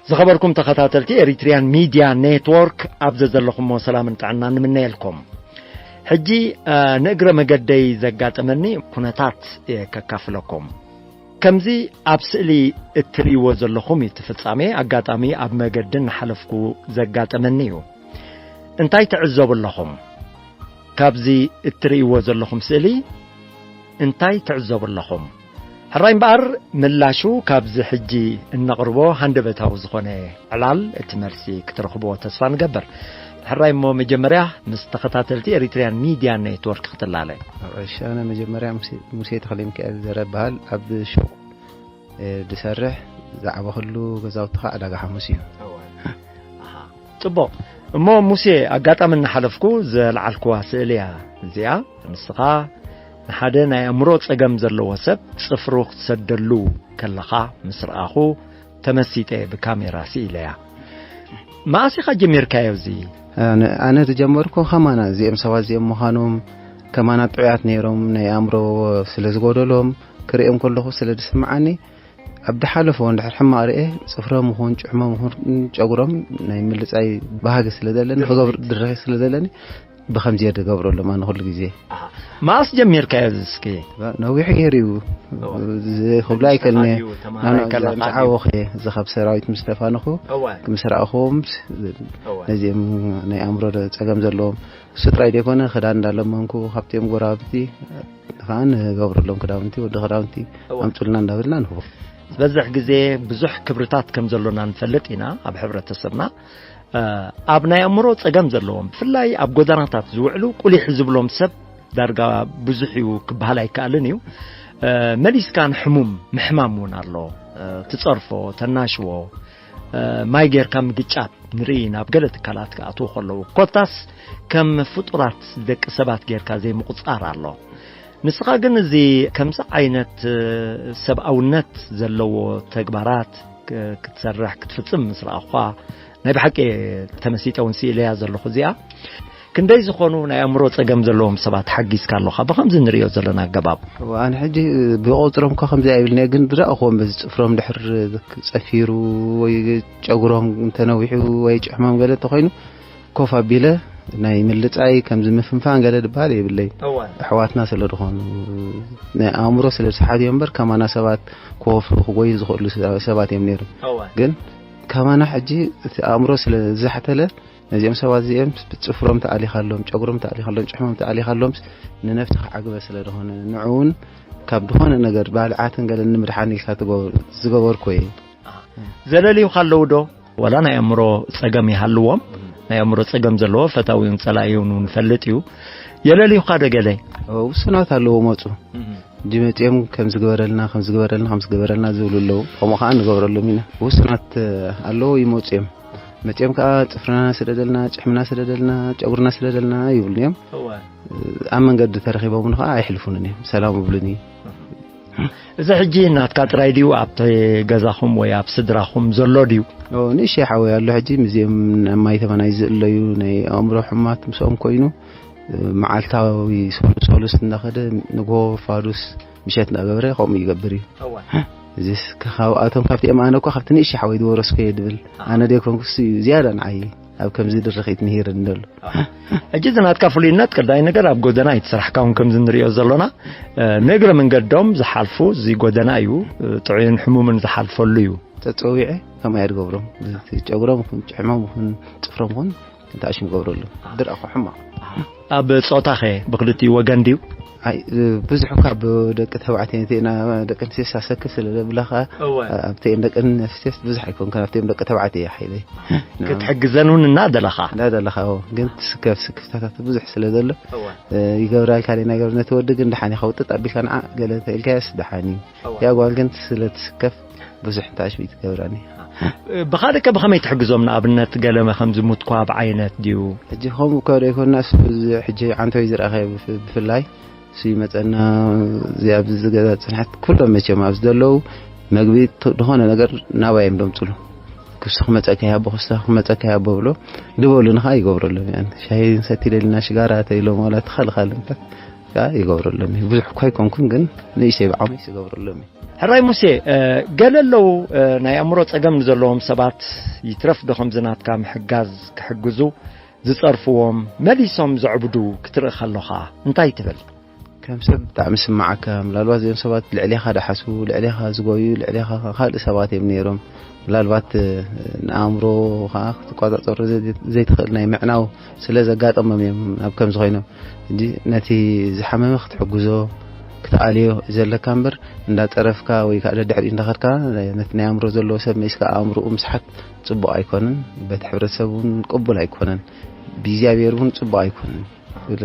ዝኸበርኩም ተኸታተልቲ ኤሪትሪያን ሚድያ ኔትወርክ፣ ኣብ ዘዘለኹሞ ሰላምን ጥዕናን ንምነየልኩም። ሕጂ፣ እ፣ ንእግረ መገደይ ዘጋጠመኒ ኩነታት እየ ከካፍለኩም። ከምዚ ኣብ ስእሊ እትርእይዎ ዘለኹም እዩ እቲ ፍጻሜ። ኣጋጣሚ ኣብ መገዲ እናሓለፍኩ ዘጋጠመኒ እዩ። እንታይ ትዕዘቡ ኣለኹም? ካብዚ እትርእይዎ ዘለኹም ስእሊ እንታይ ትዕዘቡ ኣለኹም? ሕራይ እምበኣር፣ ምላሹ ካብዚ ሕጂ እነቕርቦ ሃንደበታዊ ዝኾነ ዕላል፣ እቲ መልሲ ክትረኽብዎ ተስፋ ንገብር። ሕራይ እሞ፣ መጀመርያ ምስ ተኸታተልቲ ኤሪትሪያን ሚድያ ኔትወርክ ክትላለ። እሺ፣ ኣነ መጀመርያ ሙሴ፣ ሙሴ ተኽለ ሚካኤል ዘረ እበሃል። ኣብ ሹቕ፣ እ፣ ዝሰርሕ፣ ዝዓበኹሉ ገዛውቲ ኸዓ ዕዳጋ ሓሙስ እዩ። ኣሃ። ጽቡቕ። እሞ ሙሴ፣ ኣጋጣሚ እናሓለፍኩ ዘልዓልክዋ ስእሊ እያ እዚኣ። ንስኻ ንሓደ ናይ ኣእምሮ ጸገም ዘለዎ ሰብ ጽፍሩ ክትሰደሉ ከለኻ ምስ ረኣኹ ተመሲጠ ብካሜራ ስኢለያ። መኣስ ኢኻ ጀሚርካዮ እዚ? ኣነ፣ ኣነ ዝጀመርኩ ከማና እዚኦም ሰባት እዚኦም ምዃኖም፣ ከማና ጥዑያት ነይሮም፣ ናይ ኣእምሮ ስለ ዝጎደሎም ክርእዮም ከለኹ ስለ ዝስምዓኒ፣ ኣብ ዝሓለፎ እንድሕር ሕማቕ ርእየ፣ ጽፍሮም ይኹን ጭሕሞም ይኹን ጨጉሮም ናይ ምልጻይ ባህጊ ስለ ዘለኒ፣ ድርኺት። ክገብር፣ ድርኺት ስለ ዘለኒ፣ ብኸምዚ እየ ዝገብረሎም ኣነ ኩሉ ግዜ። ኣሃ። መኣስ ጀሚርካዮ እዚ እስኪ? ነዊሕ ገይሩ እዩ። እዋ። እዚ ክብሎ ኣይክእልን እየ። ተማሃራይ እዩ፣ ተማሃራይ ኣነ ከለኻ ድዩ? ዝዓወኹ እየ። እዚ ካብ ሰራዊት ምስ ተፋነኹ፣ እዋ። ምስ ረኣኹዎም፣ እዋ። ነዚኦም ናይ ኣእምሮ ጸገም ዘለዎም፣ እሱ ጥራይ ዘይኮነ፣ ክዳን እንዳለመንኩ፣ ካብቲኦም ጎረባብቲ፣ ከዓ ንገብረሎም ክዳውንቲ፣ ወዲ ክዳውንቲ እዋ። ኣምጹልና እንዳበልና ንህቦ። ዝበዝሕ ግዜ ብዙሕ ክብርታት ከም ዘሎና ንፈልጥ ኢና ኣብ ሕብረተሰብና። እ፣ ኣብ ናይ ኣእምሮ ጸገም ዘለዎም፣ ብፍላይ ኣብ ጎደናታት ዝውዕሉ፣ ቁሊሕ ዝብሎም ሰብ ዳርጋ ብዙሕ እዩ ክበሃል ኣይከኣልን እዩ። እ፣ መሊስካ ንሕሙም ምሕማም እውን ኣሎ። እ፣ ትጸርፎ፣ ተናሽዎ፣ እ፣ ማይ ጌርካ ምግጫት ንርኢ ኢና፣ ኣብ ገለ ትካላት ክኣትዉ ከለዉ። ኮታስ ከም ፍጡራት ደቂ ሰባት ጌርካ ዘይምቁጽጻር ኣሎ። ንስኻ ግን እዚ ከምዚ ዓይነት፣ እ፣ ሰብኣውነት ዘለዎ ተግባራት ክ-፣ ክትሰርሕ፣ ክትፍጽም ምስ ረኣኹኻ፣ ናይ ብሓቂ ተመሲጠ እውን ስኢለያ ዘለኹ እዚኣ። ክንደይ ዝኾኑ ናይ ኣእምሮ ጸገም ዘለዎም ሰባት ሓጊዝካ ኣለኻ፣ ብኸምዚ ንርእዮ ዘለና ኣገባብ? እዋ፣ ኣነ ሕጂ ብቑጽሮም እኳ ከምዚ ኣይብልን እየ፣ ግን ዝረኣኹዎም በዚ ጽፍሮም ድሕር ጸፊሩ ወይ ጨጉሮም እንተነዊሑ ወይ ጭሕሞም ገለ እንተኾይኑ፣ ኮፍ ኣቢለ ናይ ምልጻይ ከምዚ ምፍንፋን ገለ ዝበሃል የብለይ። እዋ። ኣሕዋትና ስለ ዝኾኑ፣ ናይ ኣእምሮ ስለ ዝሰሓቱ እዮም እምበር፣ ከማና ሰባት ክወፍሩ ክጎዩ ዝኽእሉ ሰባት እዮም ነይሮም። እዋ። ግን ከማና ሕጂ እቲ ኣእምሮ ስለ ዝዛሕተለ፣ ነዚኦም ሰባት እዚኦም ጽፍሮም ተኣሊኻሎም፣ ጨጉሮም ተኣሊኻሎም፣ ጭሕሞም ተኣሊኻሎምስ ንነፍስኻ ዓግበ ስለ ዝኾነ፣ ንዕኡ እውን ካብ ዝኾነ ነገር ባልዓትን ገለን ንምድሓን ኢልካ ትገ-፣ ዝገበርኮ እየ። ኣሃ። ዘለልዩኻ ኣለዉ ዶ? ዋላ ናይ ኣእምሮ ጸገም ይሃልዎም፣ ናይ ኣእምሮ ጸገም ዘለዎ ፈታዊውን ጸላኢውን እውን ንፈልጥ እዩ። የለልዩኻ ዶ ገለ? ኦ፣ ውሱናት ኣለዉ መጹ። እህ። ሕጂ መጺኦም ከም ዝግበረልና፣ ከም ዝግበረልና፣ ከም ዝግበረልና ዝብሉ ኣለዉ። ከምኡ ከኣ ንገብረሎም ኢና። ውሱናት ኣለዉ ይመጹ እዮም። መጺኦም ከኣ ጽፍርና ስደደልና፣ ጭሕምና ስደደልና፣ ጨጉርና ስደደልና ይብሉኒ እዮም። እወ። ኣብ መንገዲ ተረኺቦምኒ ከኣ ኣይሕልፉንን እዮም። ሰላም ይብሉኒ። እዚ ሕጂ ናትካ ጥራይ ድዩ ኣብቲ ገዛኹም ወይ ኣብ ስድራኹም ዘሎ ድዩ? ኦ፣ ንእሽተይ ሓወይ ኣሎ ሕጂ ምስዚኦም ኣብ ማይ ተመናይ ዝእለዩ ናይ ኣእምሮ ሕማት ምስኦም ኮይኑ፣ መዓልታዊ ሶሉስ ሶሉስ እንዳኸደ ንግሆ ፋዱስ ምሸት እንዳገበረ ከምኡ ይገብር እዩ። እዋ። እዚስ ካብኣቶም ካብቲኦም ኣነ እኮ ካብቲ ንእሽተይ ሓወይ ዝወረስኩ እየ ድብል። ኣሃ። ኣነ ደይኮንኩስ እዩ ዝያዳ ንዓይ ኣብ ከምዚ ድርኺት ምሂርኒ ዘሎ። ኣሃ። ሕጂ እዚ ናትካ ፍሉይነት ቀዳይ ነገር ኣብ ጎደና ኣይትስራሕ፣ ካውን ከምዚ ንሪኦ ዘሎና፣ እ፣ ንእግረ መንገዶም ዝሓልፉ እዚ ጎደና እዩ፣ እ፣ ጥዑይን ሕሙምን ዝሓልፈሉ እዩ። ተጸዊዐ ከምኣ እየ ዝገብሮም። እቲ ጨጉሮም ይኹን ጭሕሞም ይኹን ጽፍሮም ይኹን እንታይ ሽም ገብረሎም። ድርኣኹ ሕማቕ። ኣብ ጾታኸ ብክልቲኡ ወገን ድዩ? ኣይ፣ ብዙሕ እኳ ኣብ ደቂ ተባዕትዮ እንተና ደቂ ኣንስትዮ ሳሰክፍ ስለ ዘብላ ኸኣ፣ እወ። ኣብተን ደቂ ኣንስትዮስ ብዙሕ ኣይኮንኩን፣ ኣብተን ደቂ ተባዕትዮ እየ ሓይለይ። ክትሕግዘን እውን እናደለኻ? እናደለኻ፣ እዎ። ግን ትስከፍ ስክፍታታት ብዙሕ ስለ ዘሎ፣ እወ። እ፣ ይገብራ ኢልካ ናይ ገር ነቲ ወዲ ግን ደሓን ኢኻ ውጥጥ ኣቢልካ ንዓ ገለ እንተ ኢልካዮስ ደሓን እዩ። እወ። ያ ጓል ግን ስለ ትስከፍ ብዙሕ እንታይ ሽው ትገብራኒ። ብኻልእ ከ ብኸመይ ትሕግዞም? ንኣብነት ገለ ከምዚ ሙትኳብ ዓይነት ድዩ? ሕጂ ከምኡ እኳ ዶ ኣይኮንና፣ እሱ እዚ ሕጂ ዓንተወይ ዝረኣኸ ብፍ-፣ ብፍላይ እሱ ይመጸና፣ እዚ ኣብዚ ገዛ ጽንሓት ኩሎም መቸም ኣብዚ ዘለዉ መግቢ ት-፣ ዝኾነ ነገር ናባይ እዮም ደምጽሉ። ክሱ ክመጸካ ይሃቦ፣ ክሱ ክመጸካ ይሃቦ ብሎ ድበሉኒ ኸኣ ይገብረሎም። ያን ሻሂ ንሰቲ ደሊና ሽጋራ ተኢሎም ዋላ ተኸልኻል እንተ ይገብረሎም እዩ። ብዙሕ እኳ ኣይኮንኩን፣ ግን ንእሽተይ ብዓቕመይ ይገብረሎም እዩ። ሕራይ ሙሴ፣ እ፣ ገለ ኣለዉ፣ እ፣ ናይ ኣእምሮ ጸገም ንዘለዎም ሰባት፣ ይትረፍ ዶ ከምዚ ናትካ ምሕጋዝ ክሕግዙ ዝጸርፍዎም፣ መሊሶም ዘዕብዱ ክትርኢ ከሎኻ እንታይ ትብል? ከም ሰብ ብጣዕሚ ስምዓካ። ምናልባት እዚኦም ሰባት ልዕሌኻ ደሓሱ፣ ልዕሌኻ ዝጎዩ፣ ልዕሌኻ ካልእ ሰባት እዮም ነይሮም። ምናልባት፣ እ፣ ንኣእምሮ ኸዓ ክትቆጻጸሮ ዘይ-፣ ዘይትኽእል ናይ ምዕናው ስለ ዘጋጠሞም እዮም ኣብ ከምዚ ኮይኖም። ሕጂ ነቲ ዝሓመመ ክትሕግዞ፣ ክትኣልዮ ዘለካ እምበር፣ እንዳጸረፍካ ወይ ከዓ ደድሕሪኡ እንዳኸድካ ነቲ ናይ ኣእምሮ ዘለዎ ሰብ መሊስካ ኣእምሮኡ ምስሓት ጽቡቕ ኣይኮነን። በቲ ሕብረተሰብ እውን ቅቡል ኣይኮነን። ብእግዚኣብሔር እውን ጽቡቕ ኣይኮነን። ስለ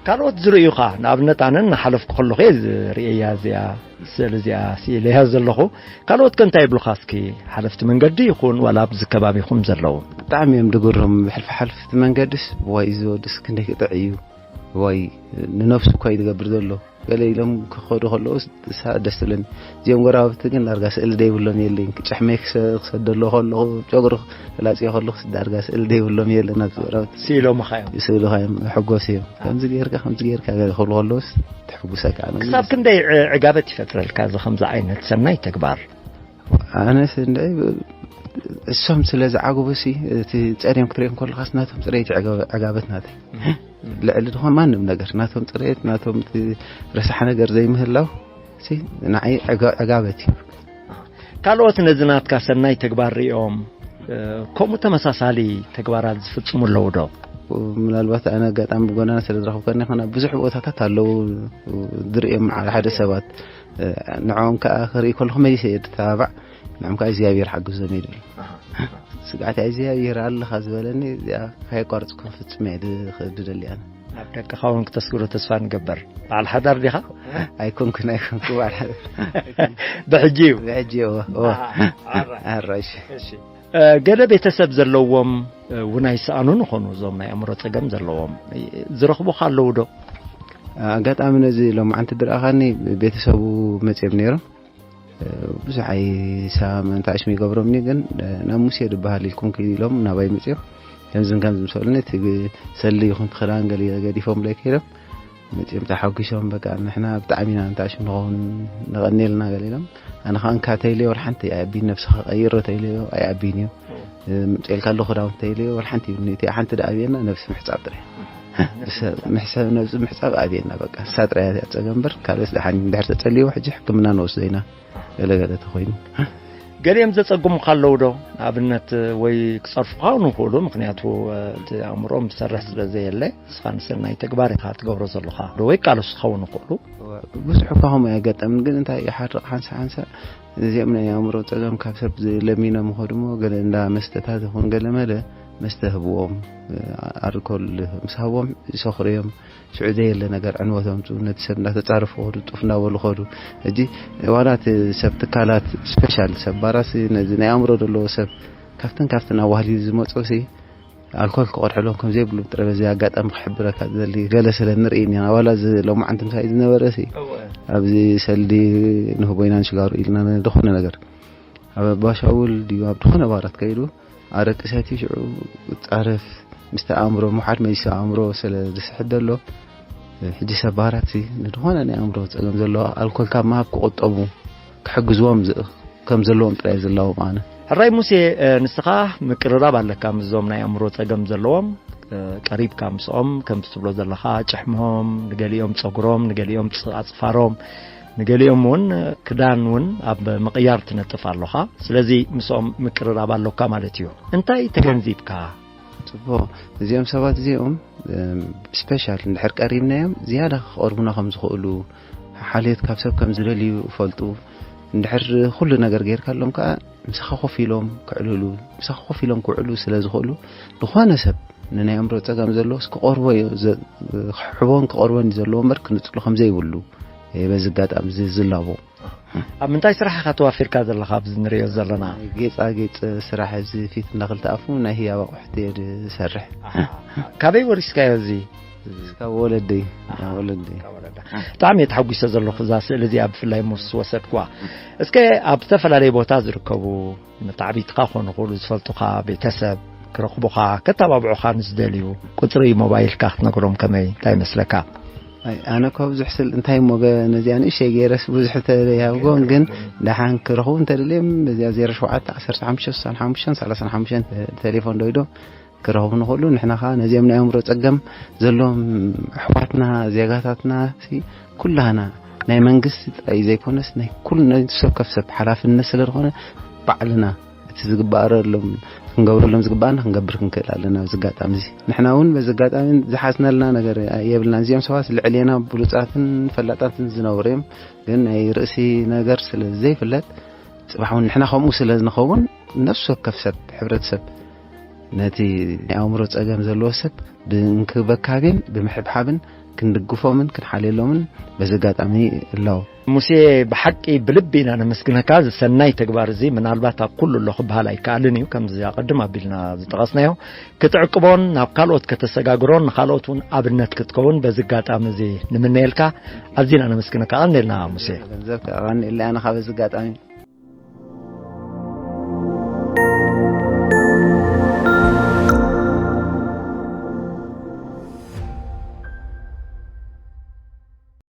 ካልኦት ዝርእዩኻ፣ ንኣብነት ኣነ እናሓለፍኩ ከለኹ እየ ዝርእያ እዚኣ ስእሊ እዚኣ ስኢለያ ዘለኹ። ካልኦት ከ እንታይ ይብሉኻ እስኪ? ሓለፍቲ መንገዲ ይኹን ዋላ ኣብዚ ከባቢኹም ዘለዉ? ብጣዕሚ እዮም ድግርም። ብሕልፊ ሓለፍቲ መንገድስ፣ "ዋይ፣ እዚ ወድስ ክንደይ ክጥዕ እዩ? ዋይ፣ ንነፍሱ እኳ እዩ ዝገብር ዘሎ?" ገለ ኢሎም ክኸዱ ከለዉ እሳ ደስ ትብለኒ። እዚኦም ጎረባብቲ ግን ዳርጋ ስእሊ ደይብሎም የለይን። ጭሕመይ ክሰ-፣ ክሰደሎ ከለኹ፣ ጨጉሪ ክላጽዮ ከለኹ ዳርጋ ስእሊ ደይብሎም የለን። ኣብዚ ጎረባብቲ ስኢሎምኻ እዮም። ስእልኻ እዮም፣ ሕጎስ እዮም። ከምዚ ጌርካ፣ ከምዚ ጌርካ ገለ ክብሉ ከለዉስ ትሕጉሰካ። ኣነ ግን ክሳብ ክንደይ ዕ-፣ ዕጋበት ይፈጥረልካ እዚ ከምዚ ዓይነት ሰናይ ተግባር? ኣነስ እንድዒ እሶም ስለ ዝዓግቡሲ፣ እቲ ጸርዮም ክትሪኦም ከለኻስ ናቶም ጽሬት እዩ ዕጋ-፣ ዕጋበት ናተይ። ልዕሊ ዝኾን ማንም ነገር ናቶም ጽሬት፣ ናቶም እቲ ረሳሕ ነገር ዘይምህላው ሲ ንዓይ ዕጋ-፣ ዕጋበት እዩ። ካልኦት ነዚ ናትካ ሰናይ ተግባር ሪኦም፣ እ፣ ከምኡ ተመሳሳሊ ተግባራት ዝፍጽሙ ኣለዉ ዶ? ምናልባት ኣነ ኣጋጣሚ ብጎዳና ስለ ዝረኽብከኒ ይኾን፣ ኣብ ብዙሕ ቦታታት ኣለዉ ዝርእዮም ሓደ ሓደ ሰባት። እ፣ ንዕኦም ከኣ ክርኢ ከለኹ መሊሰ እየ ድተባባዕ። ንዕኦም ከኣ እግዚኣብሔር ሓግዞም እየ ድብል። ኣሃ። ስግኣት እግዚኣብሔር ኣለኻ ዝበለኒ፣ እዚኣ ከየቋርጽኩ ክፍጽም እየ ድ-፣ ድ-፣ ደሊ ኣነ። ኣብ ደቅኻ እውን ክተስግሮ ተስፋ ንገብር። በዓል ሓዳር ዲኻ? ኣይኮንኩን፣ ኣይኮንኩ በዓል ሓዳር። ብሕጂ እዩ? ብሕጂ እወ፣ እወ። ኣሃ፣ ኣራ። ኣራ፣ እሺ። እሺ። እ፣ ገለ ቤተሰብ ዘለዎም፣ እ፣ እውን ኣይሰኣኑን ይኾኑ፣ እዞም ናይ ኣእምሮ ጸገም ዘለዎም። እ፣ ዝረኽቡኻ ኣለዉ ዶ? ኣጋጣሚ ነዚ ሎማዓንቲ ድረኣኻኒ ቤተሰቡ መጺኦም ነይሮም። እ፣ ብዙሕ ኣይሰማምን፣ እንታይ ሽም ይገብሮምኒ፣ ግን፣ እ፣ ናብ ሙሴ ዝበሃል ኢልኩም ኪዱ ኢሎም ናባይ መጺኦም። ከምዝን ከምዚ ምስ በሉኒ፣ እቲ ግ-፣ ሰሊ ይኹን ክዳን ገሊ ገዲፎምለይ ከይዶም። መጺኦም ተሓጒሶም፣ በቃ ንሕና ብጣዕሚ ኢና እንታይ ሽም ንኸውን፣ ነቐንየልና ገለ ኢሎም። ኣነ ኸኣ እንካ ተይለዮ ወላ ሓንቲ ኣይኣቢን፣ ነብስኻ ቀይሮ ተይለዮ ኣይኣቢን እዩ። እ፣ ምጽኤልካ ኣሎ ክዳውንቲ ተይለዮ ወላ ሓንቲ ይብልኒ። እቲኣ ሓንቲ ደኣ ኣብየና፣ ነብሲ ምሕጻብ ጥራይ። ምሕሳብ፣ ነብሲ ምሕጻብ ኣብየና፣ በቃ። እሳ ጥራይ እያ ጸገም እምበር፣ ካልኦስ ደሓን እዩ። እንድሕር ተጸልይዎ፣ ሕጂ ሕክምና ንወስዶ ኢና። ገለ ገለ ተኾይኑ። ገሊኦም ዘጸግሙኻ ኣለዉ ዶ? ንኣብነት፣ ወይ ክጸርፉኻ እውን ይኽእሉ፣ ምኽንያቱ፣ እ፣ እቲ ኣእምሮኦም ዝሰርሕ ስለ ዘየለ፣ ንስኻ ንሰናይ ተግባር ኢኻ ትገብሮ ዘለኻ። ዶ ወይ ካልኦስ ክኸውን ይኽእሉ? ብዙሕ እኳ ከምኡ ኣየጋጠምን፣ ግን እንታይ ይሓርቕ ሓንሳ ሓንሳ፣ እዚኦም ናይ ኣእምሮ ጸገም ካብ ሰብ ለሚኖም ይኸዱ እሞ፣ ገለ እንዳ መስተታት ይኹን ገለ መለ መስተ ህብዎም፣ ኣልኮል ምስ ሃብዎም ይሰኽሩ እዮም። ሽዑ ዘየለ ነገር ዕንወት ኣምጽኡ፣ ነቲ ሰብ እንዳተጻረፉ ኸዱ፣ ጡፍ እንዳበሉ ኸዱ። ሕጂ ዋላ እቲ ሰብ ትካላት፣ ስፔሻል ሰብ ባራሲ፣ ነዚ ናይ ኣእምሮ ዘለዎ ሰብ ካብትን ካብትን ኣዋህሊሉ ዝመጽኡሲ፣ ኣልኮል ክቐድሐሎም ከም ዘይብሉ ብጥረ በዚ ኣጋጣሚ ክሕብረካ ዝደሊ ገለ ስለ ንርኢ ኢና። ዋላ እዚ ሎማዓንቲ ምሳይ ዝነበረሲ፣ እወ። ኣብዚ ሰልዲ ንህቦ ኢና ንሽጋሩ ኢልና ዝኾነ ነገር፣ ኣብ ኣባሻውል ድዩ ኣብ ዝኾነ ባራት ከይዱ ኣረቂ ሰትዩ ሽዑ ጻረፍ ምስቲ ኣእምሮ ምውሓድ መሊሱ ኣእምሮ ስለ ዝስሕት ዘሎ፣ ሕጂ ሰብ ባራትሲ ንድኾነ ናይ ኣእምሮ ጸገም ዘለዎ ኣልኮል ካብ ምሃብ ክቑጠቡ ክሕግዝዎም ዝ-፣ ከም ዘለዎም ጥራይ ዝላዎም ኣነ። ሕራይ ሙሴ፣ እ፣ ንስኻ ምቅርራብ ኣለካ ምስዞም ናይ ኣእምሮ ጸገም ዘለዎም፣ እ፣ ቀሪብካ ምስኦም ከምቲ ትብሎ ዘለኻ ጭሕሞም፣ ንገሊኦም ጸጉሮም፣ ንገሊኦም ጽ-፣ ኣጽፋሮም፣ ንገሊኦም እውን ክዳን እውን ኣብ ምቕያር ትነጥፍ ኣለኻ። ስለዚ ምስኦም ምቅርራብ ኣሎካ ማለት እዩ። እንታይ ተገንዚብካ? ጽቡቕ። እዚኦም ሰባት እዚኦም፣ እም፣ ስፔሻል እንድሕር ቀሪብናዮም ዝያዳ ክቐርቡና ከም ዝኽእሉ፣ ሓልዮት ካብ ሰብ ከም ዝደልዩ ይፈልጡ። እንድሕር ኩሉ ነገር ጌርካሎም ከኣ ምሳኻ ኮፍ ኢሎም ክዕልሉ፣ ምሳኻ ኮፍ ኢሎም ክውዕሉ ስለ ዝኽእሉ፣ ዝኾነ ሰብ ንናይ ኣእምሮ ጸገም ዘለዎስ ክቐርቦ እዩ ዘ-፣ ክሕቦን ክቐርቦን እዩ ዘለዎ እምበር ክንጽሎ ከም ዘይብሉ፣ እ፣ በዚ ኣጋጣሚ እዚ ዝላቦ። ኣብ ምንታይ ስራሕ ኢኻ ተዋፊርካ ዘለኻ ኣብዚ ንሪኦ ዘለና? ጌጻጌጽ ስራሕ፣ እዚ ፊት እንዳ ክልተ ኣፉ ናይ ህያብ ኣቑሑት እየ ዝሰርሕ። ኣሃ። ካበይ ወሪስካዮ እዚ? እስካብ ወለደይ፣ ኣሃ። ወለደይ። ካብ ወለዳ። ብጣዕሚ እየ ተሓጒሰ ዘለኹ እዛ ስእሊ እዚኣ ብፍላይ ምስ ወሰድኩዋ። እስከ ኣብ ዝተፈላለየ ቦታ ዝርከቡ መተዓቢትኻ ክኾኑ ይኽእሉ፣ ዝፈልጡኻ ቤተሰብ ክረኽቡኻ፣ ከተባብዑኻ ንዝደልዩ ቁጽሪ ሞባይልካ ክትነግሮም ከመይ፣ እንታይ ይመስለካ? ኣነ እኮ ብዙሕ ስል እንታይ እሞ ነዚኣ ንእሸይ ገይረስ ብዙሕ ተያብጎን ግን ደሓን ክረኽቡ እንተደልዮም በዚኣ ዜሮ ሸውዓተ ዓሰርተ ሓሙሽተ ስሳን ሓሙሽተን ሰላሳን ሓሙሽተን ቴሌፎን ዶ ኢዶም ክረኽቡ ንኽእሉ። ንሕና ኸዓ ነዚኦም ናይ ኣእምሮ ጸገም ዘለዎም ኣሕዋትና ዜጋታትና ኩላና ናይ መንግስቲ ጥራይ ዘይኮነስ ናይ ኩሉ ናይ ሰብ ከፍ ሰብ ሓላፍነት ስለ ዝኾነ ባዕልና እቲ ዝግባረሎም ክንገብረሎም ዝግባኣና ክንገብር ክንክእል ኣለና። ኣብዚ ኣጋጣሚ እዚ ንሕና እውን በዚ ኣጋጣሚ ዝሓዝነልና ነገር የብልና። እዚኦም ሰባት ልዕሌና ብሉፃትን ፈላጣትን ዝነብሩ እዮም። ግን ናይ ርእሲ ነገር ስለ ዘይፍለጥ ጽባሕ እውን ንሕና ከምኡ ስለ ንኸውን ነፍሲ ወከፍ ሰብ ሕብረተሰብ ነቲ ናይ ኣእምሮ ጸገም ዘለዎ ሰብ ብእንክብካቤን ብምሕብሓብን ክንድግፎምን ክንሓልየሎምን በዚ ኣጋጣሚ እላው። ሙሴ፣ ብሓቂ ብልቢ ኢና ነመስግነካ። እዚ ሰናይ ተግባር እዚ ምናልባት ኣብ ኩሉ ኣሎ ክበሃል ኣይከኣልን እዩ። ከምዚ ኣቐድም ኣቢልና ዝጠቐስናዮ ክትዕቅቦን ናብ ካልኦት ከተሰጋግሮን ንኻልኦት እውን ኣብነት ክትከውን በዚ ኣጋጣሚ እዚ ንምነየልካ። ኣዚና ነመስግነካ። ቀንደልና ሙሴ። ገንዘብ ከቐንየለይ ኣነ ካብ በዚ ኣጋጣሚ